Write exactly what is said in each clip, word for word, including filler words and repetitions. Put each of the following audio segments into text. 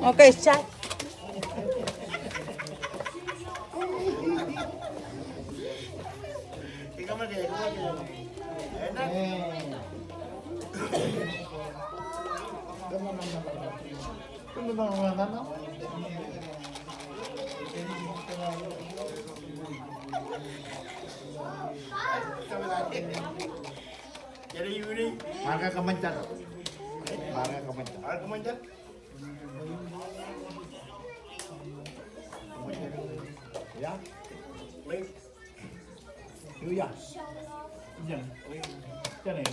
Okay, start. Ṃaar ke kōṃṃan jar. Ṃaar ke kōṃṃan jar. Ia. Ia. Ijeṇ. Ijeṇ.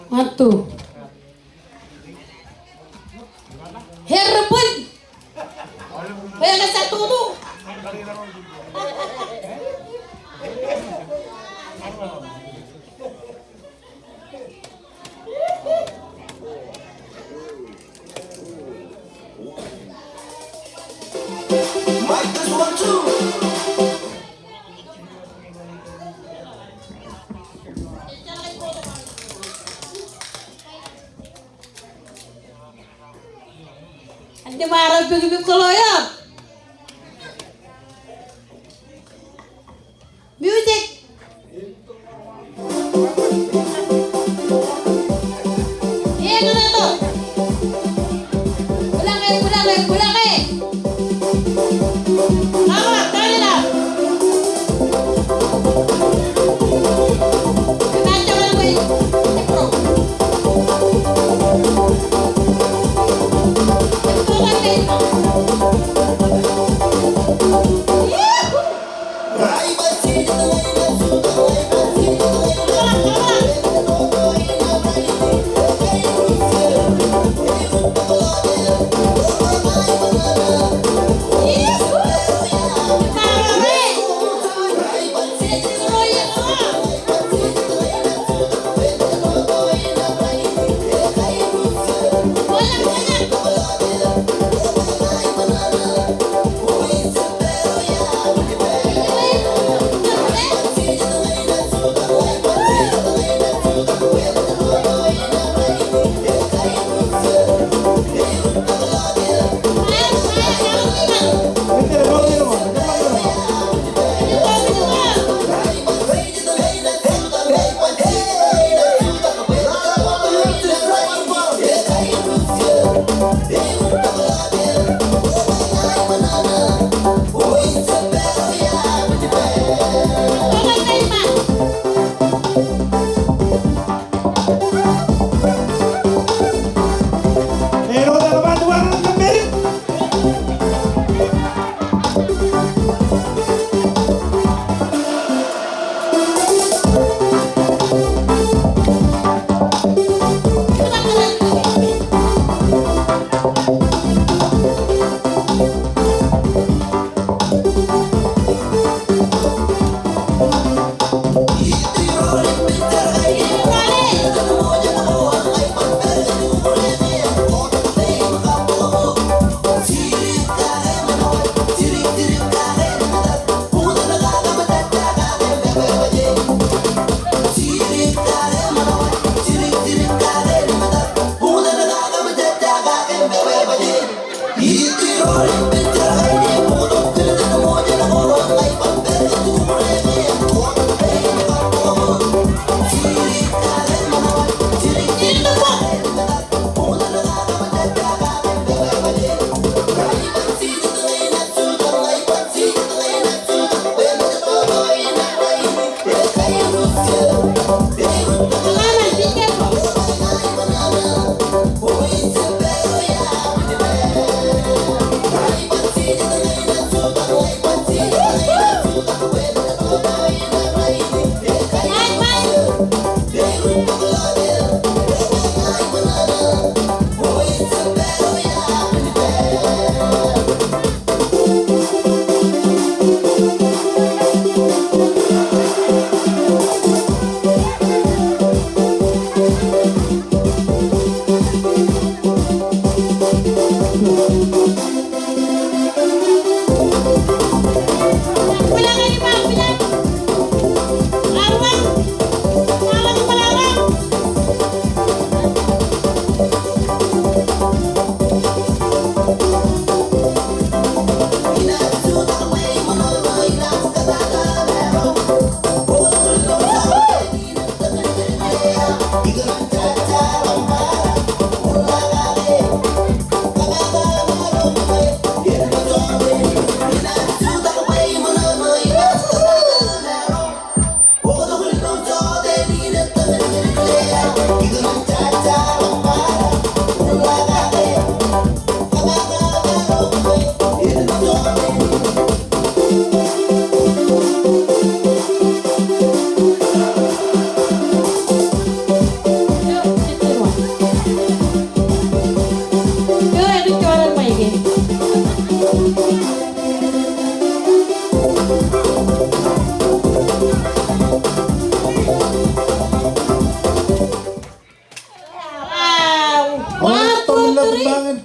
One, two. Herpun. Bwe ekar tutu. Āinwōt ṃaroñ pukpuk kōḷoḷ eo. Music. Eñṇe tok. Bwilōke, bwilōke, bwilōke. Come on, turn it up.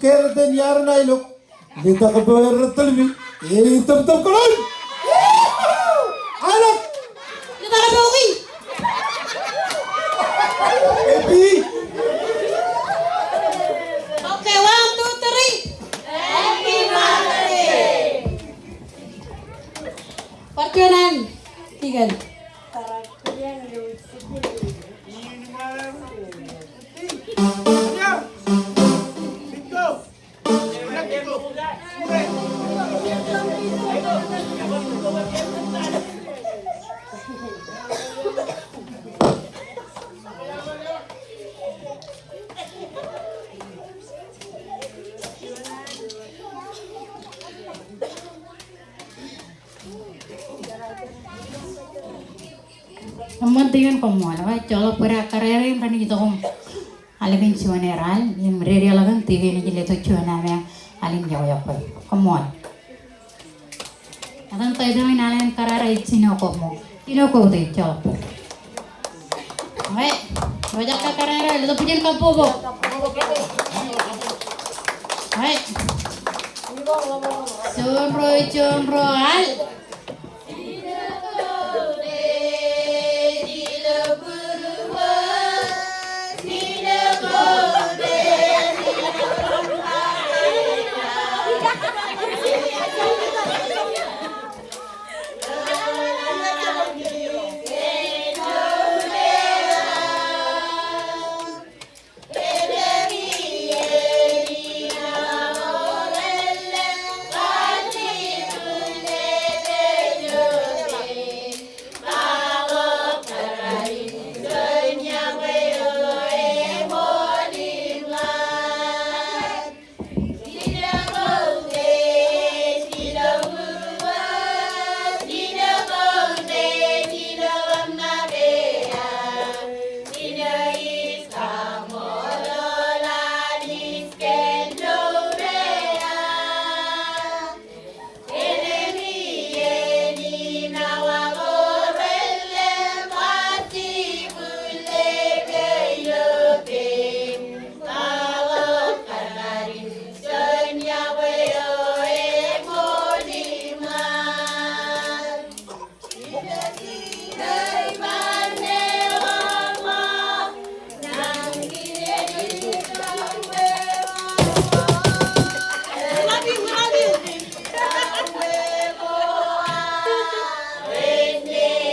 Kōrā ten iar ṇa ilo. Litak bwe rej tōl mi. Ej tōptōp kōṇaan. Alak. Litak bwe oki. Happy. Okay, one, two, three. Happy Mother's Day. Bar juon an, tikōn. Eṃṃan tikōn, koṃṃool. Ejjeḷọk bōd, ak kōrā rein renaaj itok im alen juon eral im dedeḷọk kōn tikōn ej letok juon ameañ alen iọkwe. Koṃṃool. Etan title in alen kōrā ej Jino Kobo. Jino Kobo, ejjeḷọk bōd. Eo, eo, ejjeḷọk kōrā, eo, letok bwijin kabbokbok. Eo. Juon ruo, juon ruo, al.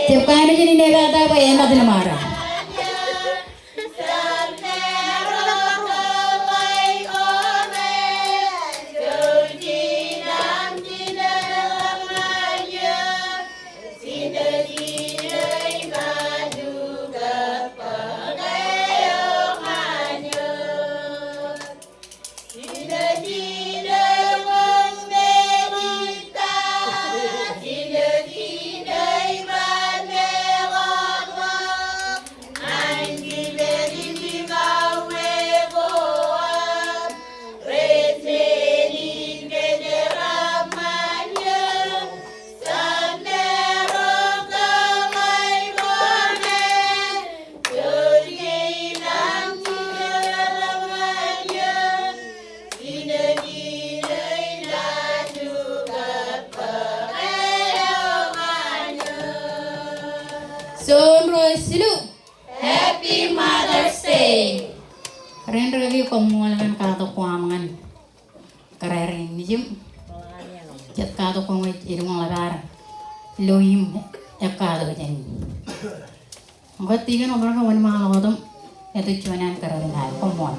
Jab kanooj in inepata bwe eṃṃan ilo ṃara. Juon ruo jilu. Happy Mother's Day. Ren rikaki, koṃṃool kōn katak ko aṃ ñan kōrā rein nejiṃ. Jet katak ko ñe ej lōñ ḷap ad lo im ekatak jān. Ñe tikōn, obar ke wōnṃaanḷọk otem etok juon an kōrā rein aer, koṃṃool.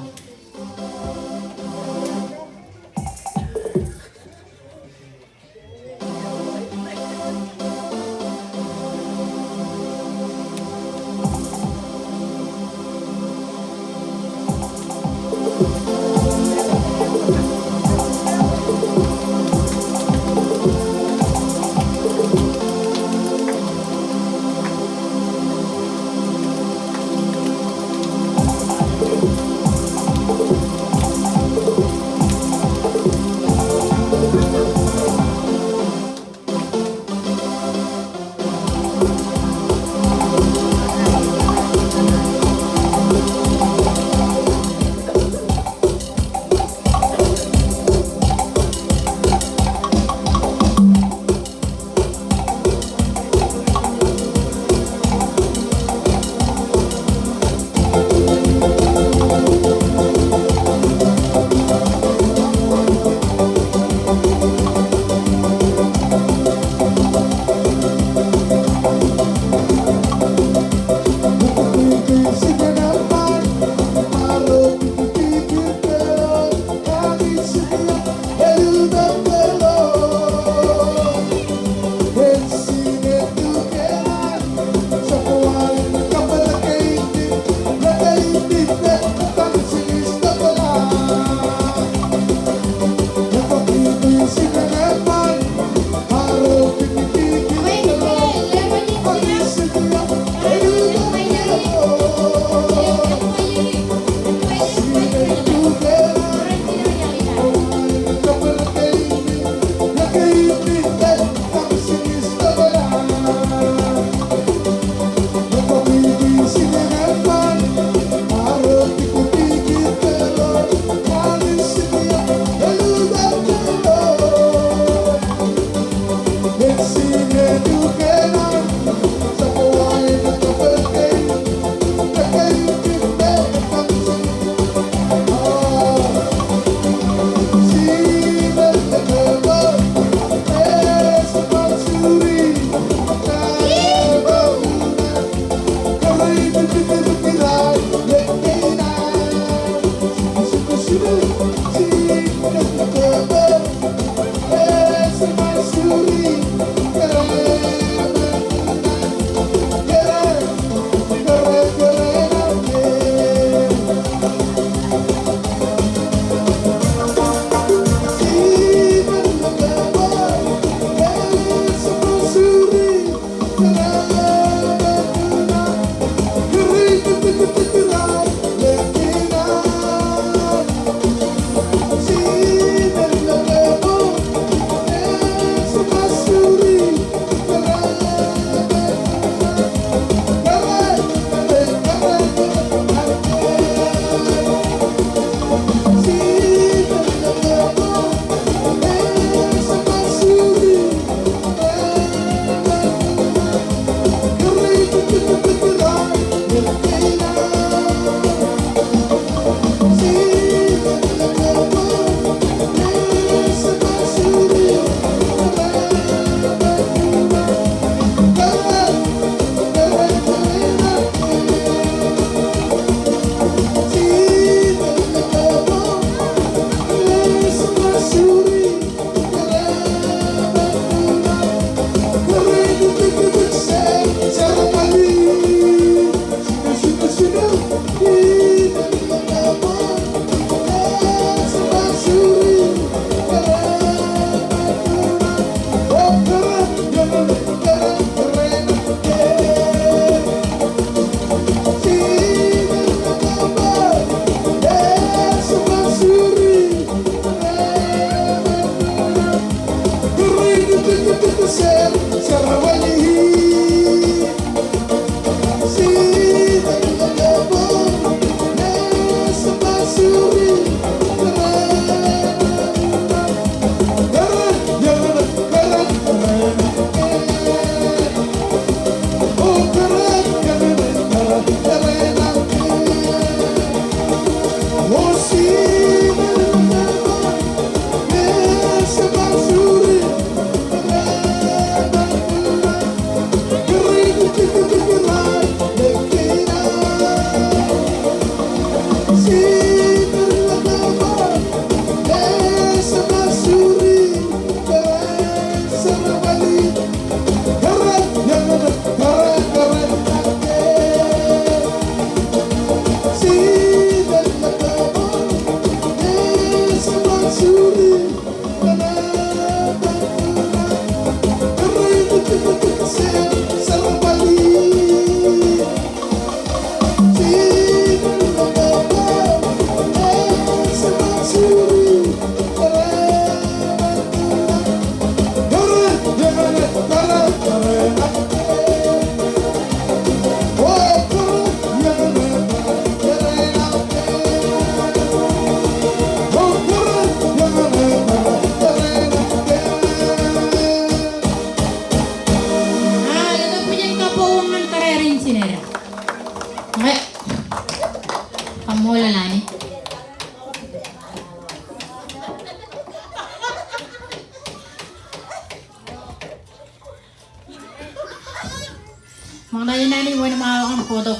Ṃokta jān naan in wōnṃaanḷọk im bōktok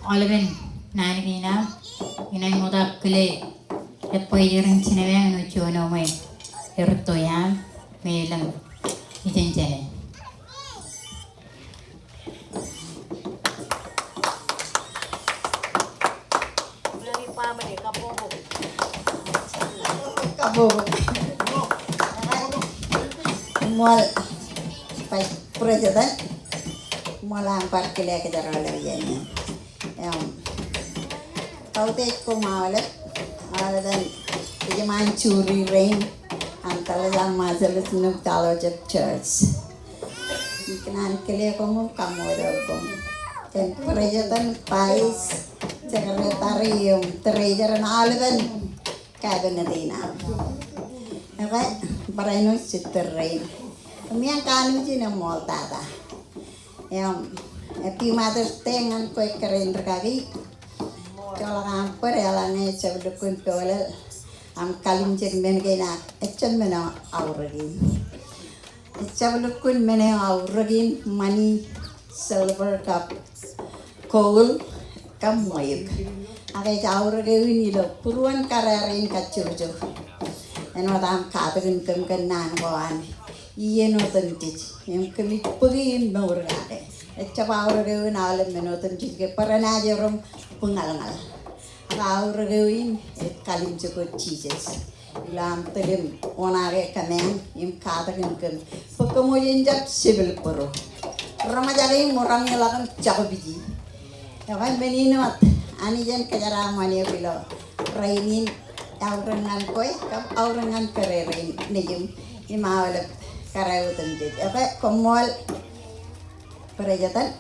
aolepen naan kein aṃ, inaaj ṃokta kile advisor in Jineb eo, āinwōt juon eo ṃōj, erūtto iaam, me elōñ ijeṇ jeṇe. Kabbokbok. Ṃool Vice President, ṃool aṃ bar kile kōjro ilo iien in. Im, kautiej koṃ aolep, aolepen ejṃaan juri rein an Tōḷḷaḷ Marcellus Inuk Fellowship Church. Ikōṇaan kile koṃ im kaṃṃoolol koṃ. Kōn President, Vice, Secretary, im Treasurer, im aolepen cabinet in aṃ. Ekwe, barāinwōt sister rein. Im iaan kanooj in eṃṃool tata. Im, Happy Mother's Day ñan kwe kōrā in rūkaki. Joḷọk aṃ bōd eḷaññe ejab lukkuun poolel aṃ kalimjek men kein ak ejab men eo aorōk in. Ejab lukkuun men eo aorōk in, ṃani, silver kab gold kab ṃweiuk. Ak ej aorōk eō in ilo būruon kōrā rein kajjojo. Āinwōt aṃ katakin kōm kōn naan ko an iien otemjej im kōmij bōki im mour kake. Ejab aorōk eō in aolep men otemjej ke bwe renaaj erom buñalñal. Ak aorōk eō in ej kalimjek wōt Jisōs ilo aṃ tōl im oṇaake kōmeañ im katakin kōm bwe kōmwōj en jab jepel bōro. Reṃōjake im uraṃ ḷọk im jokpiji. Ekwe men in wōt Anij en kōjeraaṃṃan eok ilo rainin, aorōk ñan kwe kab aorōk ñan kōrā rein nejiṃ im aolep kōrā otemjej. Ekwe koṃṃool President,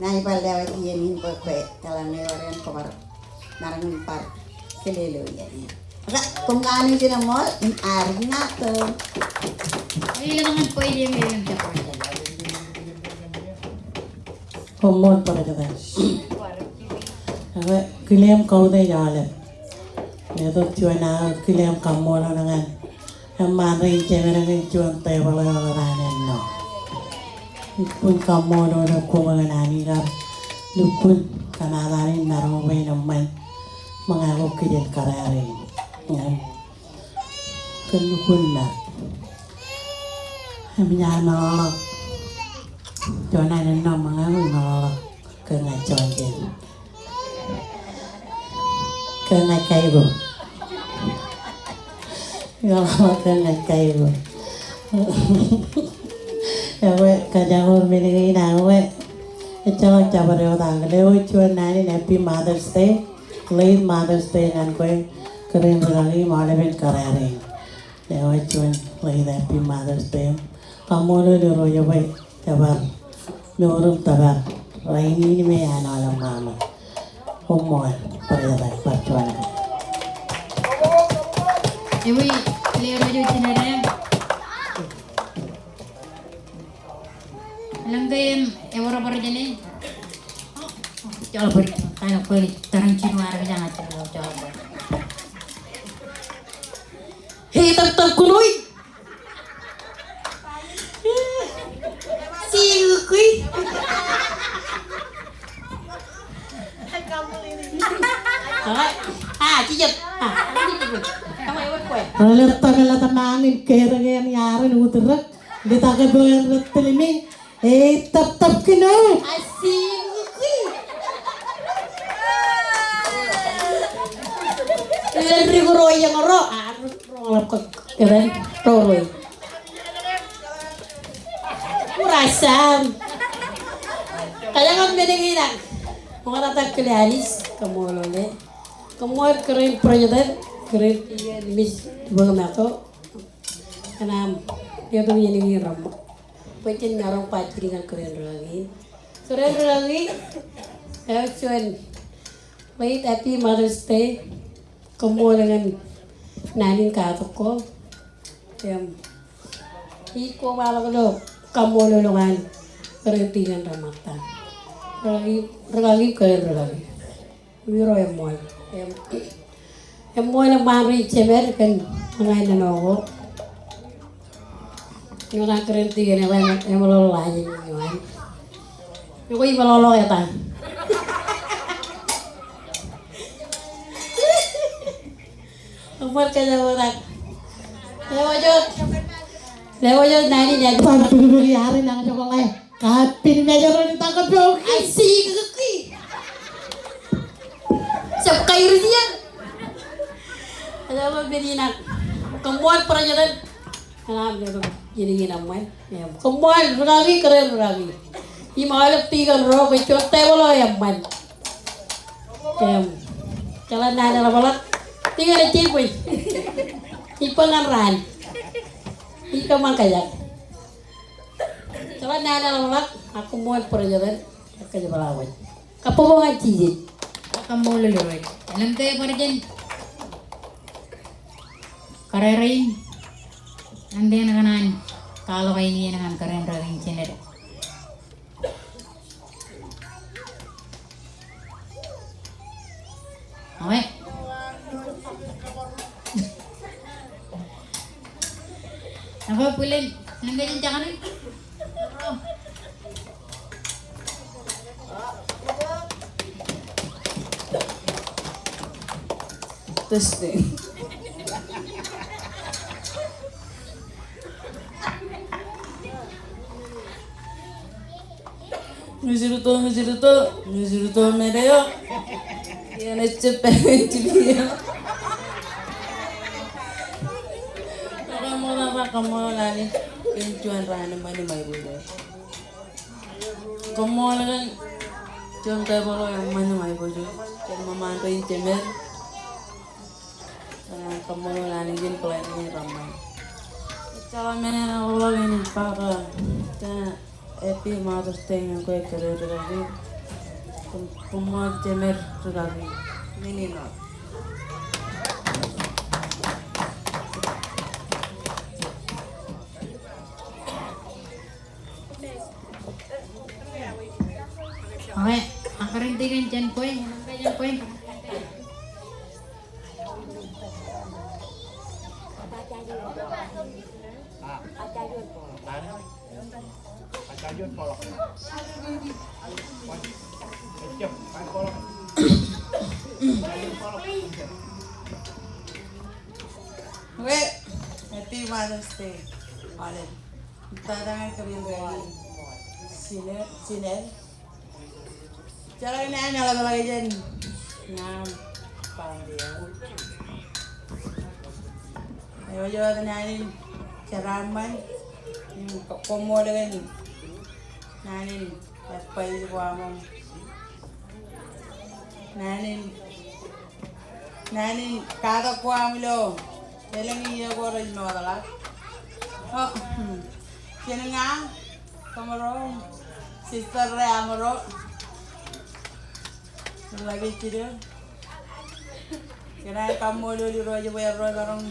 naaj bar lewōj iien in bwe kwe eḷaññe ewōr eṇ kobar maroñ in bar kile ilo iien in. Ekwe, koṃ kanooj in eṃṃool im ear ña to. Koṃṃool President. Ekwe, kile im kautiej aolep. Letok juon aō kile im kaṃṃoolol ñan eṃṃaan rein jemed kōn juon tebōḷ eo eḷap an ennọ. Lukkuun kaṃṃoolol eok koṃ kōn ami kar lukkuun kōmaat ami maroñ bwe en eṃṃan ṃōñā ko kijen kōrā rein. Ñan kōn lukkuun ṃōk. Im iar meḷọkḷọk juon an ennọ ṃōñā ko im meḷọkḷọk kōn ña juon jen. Kōn ña kaiko. Kōn ña kaiko. Ekwe, kōjak wōt men kein aō, ekwe. Ejjeḷọk jabdewōt ak lewōj juon naan in Happy Mother's Day, late Mother's Day ñan kwe kōrā in rūkaki im aolepen kōrā rein. Lewōj juon late Happy Mother's Day. Kaṃṃoolol Irooj bwe jebar mour im tōpar rainin me an aolep ṃaṃa. Koṃṃool, bar juon. Ewi, kile Irooj eo jined eṇ. Eḷaññe im ewōr bar jeṇe. Joḷọk bōd, kain of bōd, tarrin jino armej añ ejjeḷọk joḷọk bōd. Hei, tōptōp kūnoe. Siñukwi. All right. Ah, jijet. Ah, jijet. Tama iwet kwe. Ḷe tōl ḷe tōl mañin kere ke en iar en utrek. Ḷe ta ke bwe en ret tōl me. Ei, tōptōp kino. Asiñukwi. Ri kūrooj eñro. Ah, ro, ro, ro, ro, ro. Ura Sam. Kajjioñ men kein aō. Ṃoktata kile Alice, kaṃṃoolol e. Koṃṃool kōrā in president, kōrā in Miss Bōkmato. Kōn aṃ letok iien in reṃṃan. Bwe jen maroñ ba jidik ñan kōrā in rūkaki. Kōrā in rūkaki, eo juon late Happy Mother's Day. Koṃṃool ñan naan in katak ko. Im, ij kobaḷọk ilo kaṃṃoolol eo an kōrā in dikon reṃṃantata. Rūkaki, rūkaki, kōrā in rūkaki. Im Irooj eṃṃool. Im, eṃṃool eṃṃaan rein jemed kōn ṃōñā ennọ ko. Ioon an kōrā in dikon eḷap eṃōḷọk ḷọk jān ioon. Ko imeḷọkḷọk eta. Eṃṃan kōjepḷaak. Lewōj wōt. Lewōj wōt naan in ej ba pād pād iar inaaj jokḷọk. Kapin mejorōn itak kōpooj. Asi kōkōki. Jab kairis iien. Ejjeḷọk men in ak. Koṃṃool President. Kōn aṃ iien in eṃṃan. Im koṃṃool rūkaki, kōrā rūkaki. Im aolep tikōn ro kwe juon tebōḷ eo eṃṃan. Im jeḷā naan eḷapḷọk. Tikōn ej jibwe. Ippān ñan raan. Ij kōṃṃan kōjak. Jeḷā naan eḷapḷọk. Ak koṃṃool President. Ak kōjepḷaak wōj. Kabbokbok ñan Jisōs. Kaṃṃoolol Irooj. Elōñke bar jān kōrā rein, elōñke kōṇaan kwaḷọk ainiien ñan kōrā in rūkaki in Senate. Awe. Awe, bwilen, elōñke jān jakaṇe. Testing. Ñūjruto, ñūjruto, ñūjruto men eo. Iien ejjab pād ijin eo. Kaṃṃoolol, kaṃṃoolol Anij kōn juon raan eṃṃan im aiboojoj. Kaṃṃoolol kōn juon tebōḷ eo eṃṃan im aiboojoj. Kōn ṃōṃaan rein jemed. Kaṃṃoolol Anij in plan in reṃṃan. Jeḷā men eṇ eḷapḷọk in ba ke, Happy Mother's Day ñan kwe kōrā rūkaki. Koṃ, koṃṃool jemed rūkaki. Menin wōt. Okay, ak kōrā in tikōn jān kwe, jān kwe. Okay, Happy Mother's Day. Aolep. Tata ñan kōrā in rūkaki. Sine, sine. Jeḷā naan eḷapḷọk jān ña im Pambi eo. Ewōr wōt naan in jeraaṃṃan im koṃṃool kōn naan in advice ko aṃ. Naan in Naan in katak ko aṃ ilo elōñ iiō ko rej mootḷọk. O, hmm. Jen ña, kōmro, sister eo aṃro. Ḷapij jido. Kōn aer kaṃṃoolol Irooj bwe erro maroñ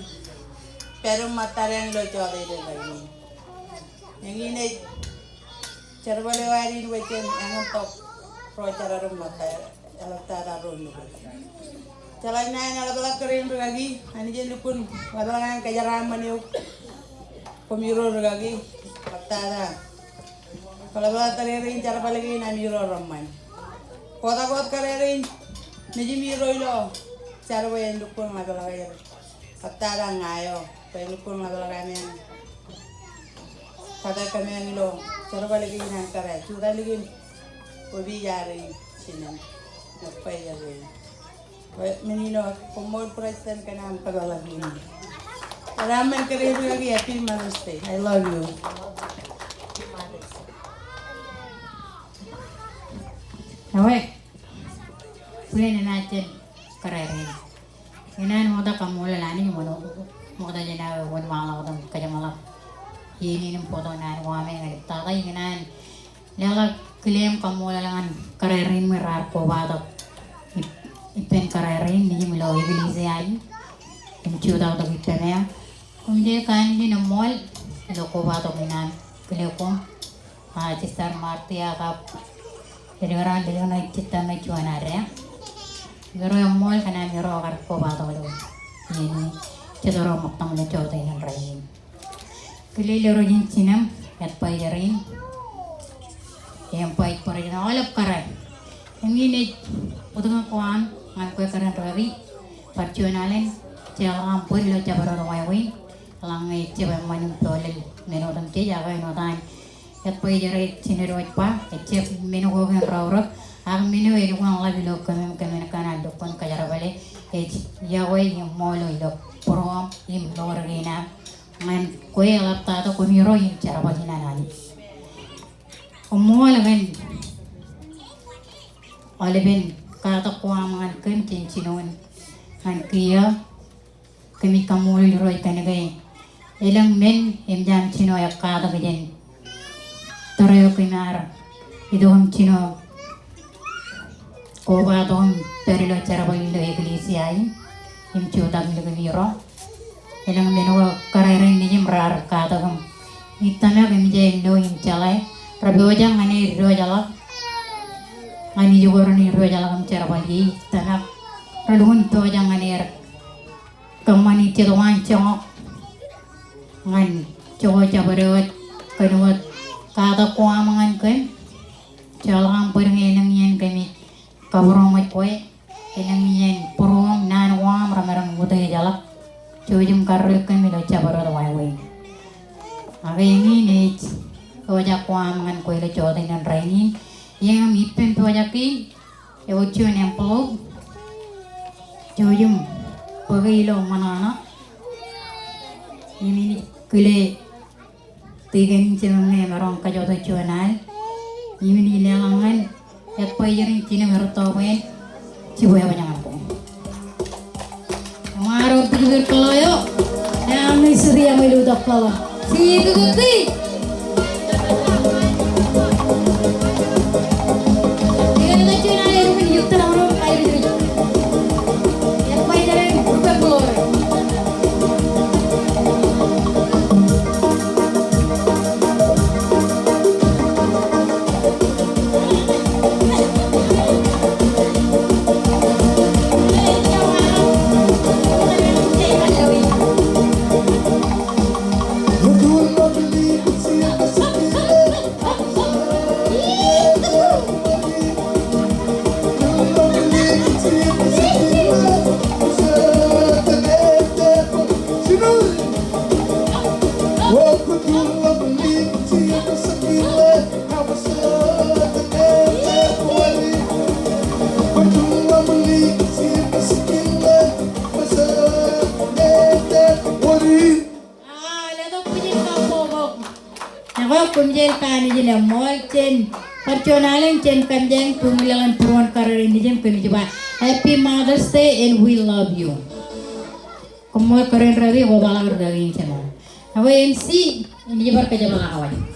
pād im ṃōttadeañ ilo jota ilo ḷapij. Eñin ej jerbal eo ad in bwe jen eñin tok ro jerbal im ṃōttad. Eḷaptata ro nukun. Jeḷā naan eḷapḷọk kōrā in rūkaki, Anij en lukkuun ḷapḷọk ñan kōjeraaṃṃan eok. Koṃiro rūkaki, ḷaptata. Kwō ḷapḷọk tōre rein jerbal kein ami ro reṃṃan. Kotak wōt kōrā rein nejimi ro ilo jar bwe en lukkuun ḷapḷọk er. Ḷaptata ña eo, bwe en lukkuun ḷapḷọk ameañ. Kōtōpar kōmeañ ilo jerbal kein an kōrā, jutak likin opija rein jinen. Ṇe bwe ej rein. Bwe men eo, koṃṃool President kōn aṃ kōpeḷḷọk in. Jeraaṃṃan kōrā in rūkaki, Happy Mother's Day. I love you. Ewe, bwilen enaaj jān kōrā rein. Ikōṇaan ṃokta kaṃṃoolol Anij im ṃokta jān aō wōnṃaanḷọk im kōjeṃḷọk iien in im bōktok naan ko aṃ ñan tata. Ikōṇaan leḷọk kile im kaṃṃoolol ñan kōrā rein me raar kobatok ip-, ippān kōrā rein nejim ilo eklejia in im jutak tok ippān eō. Koṃ ij kanooj in eṃṃool ilo kobatok in aṃ kile koṃ. A, Sister Martia kab, ej kōrā, ej kōrā, Sister ṇe juon ad. Ij kōrā eṃṃool kōn aṃiro kar kobatok ilo iien in. Jet ro ṃōktam ilo jota in rainin. Kile ilo ro in jinem, advisor in. im Vice President, aolep kōrā. Im in ej bōtñak ko aṃ ñan kwe kōrā in rūkaki. Bar juon alen, jeḷak aṃ bōd ilo jabdewōt wāween. Eḷaññe ejjab eṃṃan im doulel men otemjej, ak āinwōt an Advisor ej jino ej ba, ejjab men ko kein raorōk, ak men eo elukkuun ḷap ilo kōm im kōmin kōṇaan lukkuun kōjerbale, ej yokwe im ṃool ilo būruōm im ḷoor kein aṃ ñan kwe eḷaptata koṃiro im jerbal in an Anij. Koṃṃool kōn aolepen katak ko aṃ ñan kōm jān jinoin ñan kiiō. Kōmij kaṃṃoolol Irooj kōn ke elōñ men im jaṃ jino ekkatak jān tōre eo kōm ar itok im jino kobatok im pād ilo jerbal ilo eklejia in im jutak im likūtiro. Elōñ men ko kōrā rein nejiṃ raar katak im ij tōmak im ij lo im jeḷā repojak ñan er diwōjḷọk ñan ijoko rein diwōjḷọk im jerbal ie. Ij tōmak relukkuun pojak ñan er kōṃṃani jet waan joñak ñan jokwe jabdewōt kōn wōt katak ko aṃ ñan kōm. Jeḷak aṃ bōd ñe elōñ iien kōmij kabūroṃōj kwe, elōñ iien būruōm naan ko aṃ remaroñ utiejḷọk. Jouj im karreoik kōm ilo jabdewōt wāween. Ak eñin ej pojak ko aṃ ñan kwe ilo jota in rainin. Im ippān pojak kein ewōr juon envelope. Jouj im bōke ilo ṃōṇōṇō. Im in kile tikōn in jemem ñe emaroñ kajjoto juon al. Im in leḷọk ñan advisor in jino erūtto bwe en jibwe ebōd ñan koṃ. Emaroñ pijper kōḷḷā eo. Emaroñ siri eo ilo tok kōḷḷā. Siri kōkō. Aa, letok bwijin kabbokbok. Ekwe, koṃ jeḷā ke Anij en eṃṃool jān bar juon alen jān kōm jān tuṃ leḷọk būruon kōrā rein nejiṃ, kōmij ba Happy Mother's Day and we love you. Koṃṃool kōrā in rūkaki, kobaḷọk rūkaki in jeṃḷọk. Ekwe, MC, enaaj bar kōjepḷaak waj.